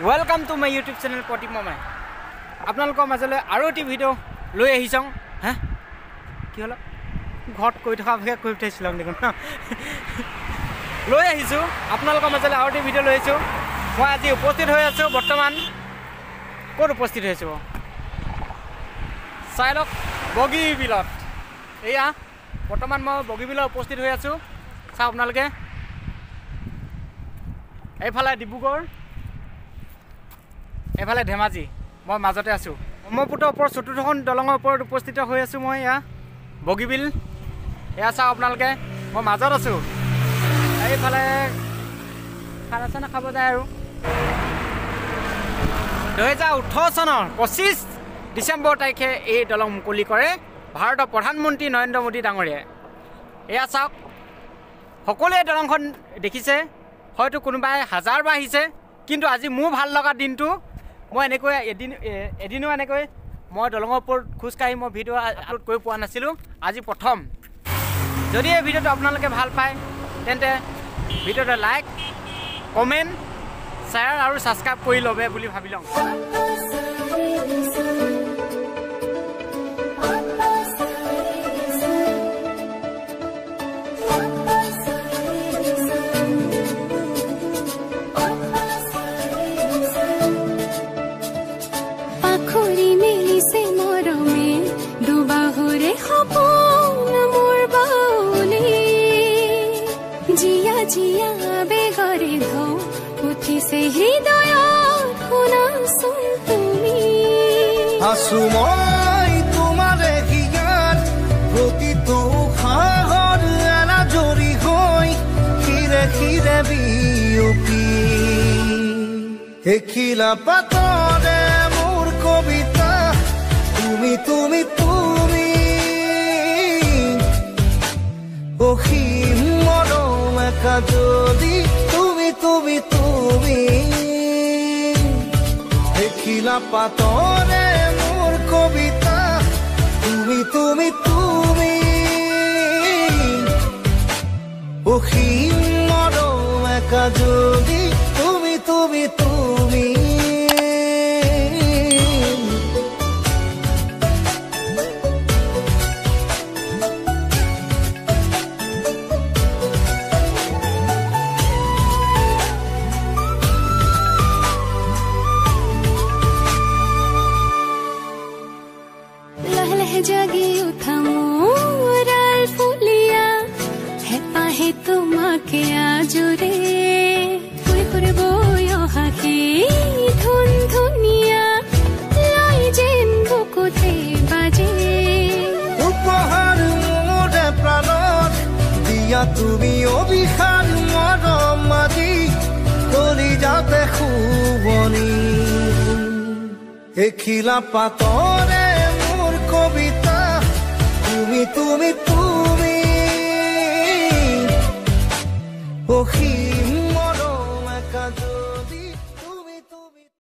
Welcome to my YouTube channel Pratip মামাই আপোনালোকৰ মাজলৈ আৰু এটি ভিডিঅ' লৈ আহিছোঁ। হা কি হ'ল, ঘৰত কৈ থকা ভাগে কৈ পঠাইছিলাম দেখোন। লৈ আহিছোঁ আপোনালোকৰ মাজলৈ আৰু এটি ভিডিঅ' লৈ আহিছোঁ। মই আজি উপস্থিত হৈ আছোঁ, বৰ্তমান ক'ত উপস্থিত হৈছোঁ চাই লওক, বগীবিলত। এয়া বৰ্তমান মই বগীবিলত উপস্থিত হৈ আছোঁ। চাওক আপোনালোকে, এইফালে ডিব্ৰুগড়, এইফালে ধেমাজি, মই মাজতে আছোঁ। ব্ৰহ্মপুত্ৰৰ ওপৰত চতুৰ্থখন দলঙৰ ওপৰত উপস্থিত হৈ আছোঁ মই। এয়া বগীবিল, এয়া চাওক আপোনালোকে, মই মাজত আছোঁ। এইফালে খানা চানা খাব যায়। আৰু 2018 চনৰ 25 ডিচেম্বৰ তাৰিখে এই দলং মুকলি কৰে ভাৰতৰ প্ৰধানমন্ত্ৰী নৰেন্দ্ৰ মোদী ডাঙৰীয়াই। এয়া চাওক, সকলোৱে দলংখন দেখিছে, হয়তো কোনোবাই হাজাৰবাৰ আহিছে, কিন্তু আজি মোৰ ভাল লগা দিনটো মই এনেকৈ এদিনো এনেকৈ মই দলঙৰ ওপৰত খোজকাঢ়ি মই ভিডিঅ' আপলোড কৰি পোৱা নাছিলোঁ, আজি প্ৰথম। যদি এই ভিডিঅ'টো আপোনালোকে ভাল পায় তেন্তে ভিডিঅ'টো লাইক, কমেণ্ট, শ্বেয়াৰ আৰু ছাবস্ক্ৰাইব কৰি ল'ব বুলি ভাবি লওঁ। জিয়া জিয়া বেগৰে ঢৌ উঠিছে হৃদয়ত, শুনাচোন তুমি। আছো মই তোমাৰে হিয়াত, প্ৰতিটো সাগৰ এনাজৰি হৈ শিৰে শিৰে বিয়পি। এখিলা পাতৰে মোৰ কবিতা, তুমি তুমি তুমি। অসীম মৰম একা যদি, তুমি তুমি তুমি। এখিলা পাতৰে মোৰ কবিতা, তুমি তুমি তুমি। অসীম মৰম একা যদি, তুমি তুমি তুমি। জাগি উঠা মোৰাল ফুলিয়া, হেঁপাহে তোমাকে আজোৰে। ফুৰি ফুৰি বৈ অহা সেই ধুন ধুনীয়া, লৈ যেন বুকুতে বাজে। উপহাৰ মোৰে প্ৰাণত দিয়া তুমি অভিশাল মৰম আজি, কলিজাতে শুৱনি। এখিলা পাতৰে কবিতা, তুমি তুমি তুমি। অসীম